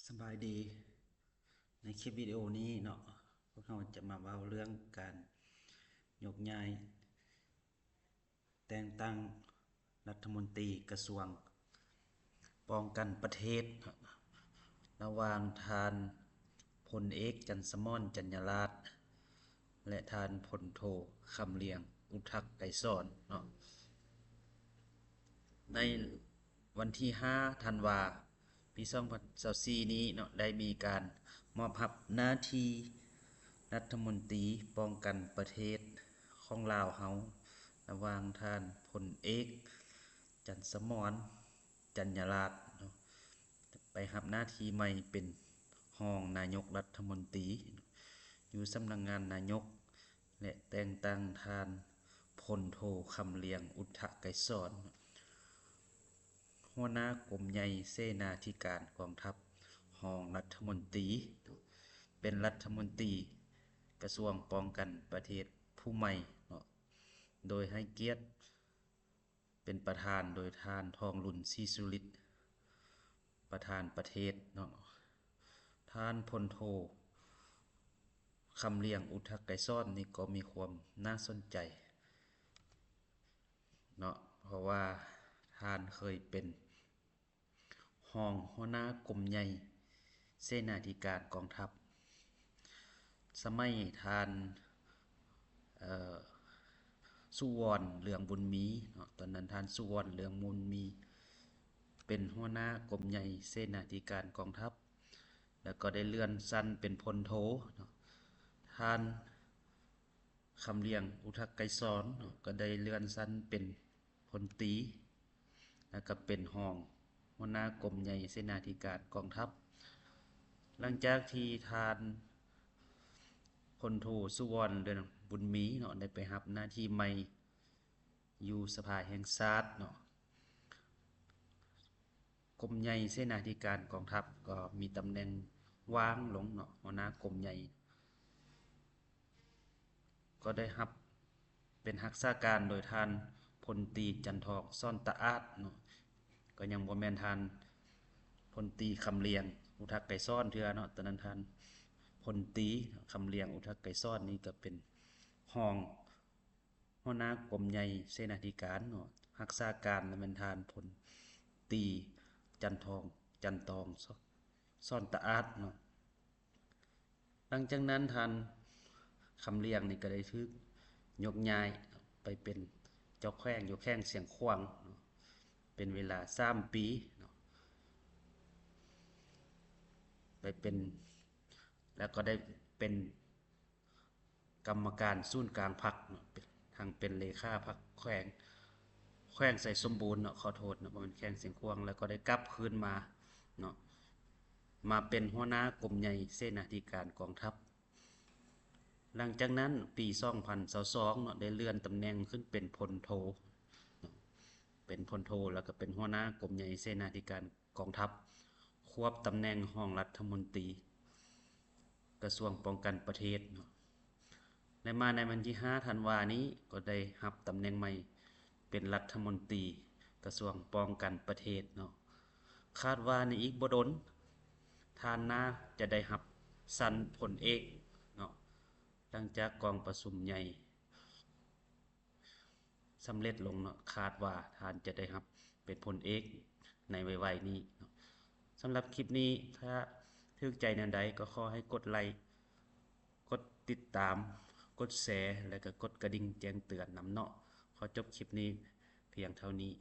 ສະບາຍດີ. ໃນຄລິບວິດີໂອນີ້ເນາະ ພວກເຮົາຈະມາເວົ້າເລື່ອງການຍົກຍ້າຍແຕ່ງຕັ້ງລັດຖະມົນຕີກະຊວງປ້ອງກັນປະເທດ ລະຫວ່າງທ່ານພົນເອກ ຈັນສະໝອນ ຈັນຍາລາດ ແລະ ທ່ານພົນໂທ ຄຳລຽງ ອຸທັກໄກສອນເນາະ. ໃນວັນທີຫ້າ ທັນວາ ປີສອງພັນຊາວສີ່ນີ້ເນາະ ໄດ້ມີການມອບຮັບໜ້າທີ່ລັດຖະມົນຕີປ້ອງກັນປະເທດຂອງລາວເຮົາ ລະຫວ່າງທ່ານພົນເອກ ຈັນສະໝອນ ຈັນຍາລາດເນາະ ໄປຮັບໜ້າທີ່ໃໝ່ເປັນຮອງນາຍົກລັດຖະມົນຕີ ຢູ່ສຳນັກງານນາຍົກ ແລະ ແຕ່ງຕັ້ງທ່ານພົນໂທ ຄຳລຽງ ອຸທະໄກສອນ ຫົວໜ້າກົມໃຫຍ່ເສນາທິການກອງທັບ ຮອງລັດຖະມົນຕີ ເປັນລັດຖະມົນຕີກະຊວງປ້ອງກັນປະເທດຜູ້ໃໝ່ເນາະ ໂດຍໃຫ້ກຽດເປັນປະທານໂດຍທ່ານ ທອງລຸນ ສີສຸລິດ ປະທານປະເທດເນາະ. ທ່ານພົນໂທ ຄຳລຽງ ອຸທະໄກສອນນີ້ກໍມີຄວາມໜ້າສົນໃຈເນາະ ເພາະວ່າທ່ານເຄີຍເປັນຮອງຫົວໜ້າກົມໃຫຍ່ເສນາທິການກອງທັບ ສະໄໝທ່ານ ເອີ ສຸວອນ ເຫຼືອງບຸນມີເນາະ. ຕອນນັ້ນທ່ານສຸວອນ ເຫຼືອງບຸນມີ ເປັນຫົວໜ້າກົມໃຫຍ່ເສນາທິການກອງທັບ ແລ້ວກໍໄດ້ເລື່ອນຊັ້ນເປັນພົນໂທເນາະ. ທ່ານຄຳລຽງ ອຸທະໄກສອນເນາະ ກໍໄດ້ເລື່ອນຊັ້ນເປັນພົນຕີ ແລ້ວກໍເປັນຮອງຫົວໜ້າກົມໃຫຍ່ເສນາທິການກອງທັບ. ຫຼັງຈາກທີ່ທ່ານພົນໂທ ສຸວອນ ເດືອນບຸນມີເນາະ ໄດ້ໄປຮັບໜ້າທີ່ໃໝ່ຢູ່ສະພາແຫ່ງຊາດເນາະ ກົມໃຫຍ່ເສນາທິການກອງທັບກໍມີຕຳແໜ່ງວ່າງລົງເນາະ ຫົວໜ້າກົມໃຫຍ່ກໍໄດ້ຮັບເປັນຮັກສາການໂດຍທ່ານພົນຕີ ຈັນທອງ ສອນຕະອາດເນາະ ກໍຍັງບໍ່ແມ່ນທ່ານພົນຕີ ຄຳລຽງ ອຸທະໄກສອນ ເທື່ອເນາະ. ຕອນນັ້ນທ່ານພົນຕີ ຄຳລຽງ ອຸທະໄກສອນນີ້ກໍເປັນຮອງ ຫົວໜ້າກົມໃຫຍ່ເສນາທິການເນາະ ຮັກສາການແມ່ນທ່ານພົນຕີ ຈັນທອງ ຈັນຕອງ ສອນຕະອາດເນາະ. ຫຼັງຈາກນັ້ນທ່ານຄຳລຽງນີ້ກໍໄດ້ຖືກຍົກຍ້າຍໄປເປັນເຈົ້າແຂວງຢູ່ແຂວງຊຽງຂວາງເນາະ ເປັນເວລາສາມປີເນາະ ໄປເປັນ ແລ້ວກໍໄດ້ເປັນ ກຳມະການສູນກາງພັກເນາະ ທັງເປັນເລຂາພັກແຂວງ ແຂວງໄຊສົມບູນເນາະ ຂໍໂທດເນາະ ບໍ່ແມ່ນແຂວງຊຽງຂວາງ ແລ້ວກໍໄດ້ກັບຄືນມາເນາະ ມາເປັນຫົວໜ້າກົມໃຫຍ່ເສນາທິການກອງທັບ. ຫຼັງຈາກນັ້ນປີສອງພັນຊາວສອງເນາະ ໄດ້ເລື່ອນຕຳແໜ່ງຂຶ້ນເປັນພົນໂທເນາະ ເປັນພົນໂທ ແລ້ວກໍເປັນຫົວໜ້າກົມໃຫຍ່ເສນາທິການ ກອງທັບ ຄວບຕຳແໜ່ງຮອງລັດຖະມົນຕີກະຊວງປ້ອງກັນປະເທດເນາະ ແລະ ມາໃນວັນທີຫ້າ ທັນວານີ້ ກໍໄດ້ຮັບຕຳແໜ່ງໃໝ່ເປັນລັດຖະມົນຕີກະຊວງປ້ອງກັນປະເທດເນາະ. ຄາດວ່າໃນອີກບໍ່ດົນ ທ່ານໜ້າຈະໄດ້ຮັບຊັ້ນພົນເອກເນາະ ຫຼັງຈາກກອງປະຊຸມໃຫຍ່ ສຳເລັດລົງເນາະ ຄາດວ່າທ່ານຈະໄດ້ຮັບເປັນພົນເອກໃນໄວໆນີ້ເນາະ. ສຳລັບຄລິບນີ້ ຖ້າຖືກໃຈແນວໃດກໍຂໍໃຫ້ກົດໄລ້ ກົດຕິດຕາມ ກົດແຊ ແລະ ກໍກົດກະດິ່ງແຈ້ງເຕືອນນຳເນາະ. ຂໍຈົບຄລິບນີ້ພຽງເທົ່ານີ້.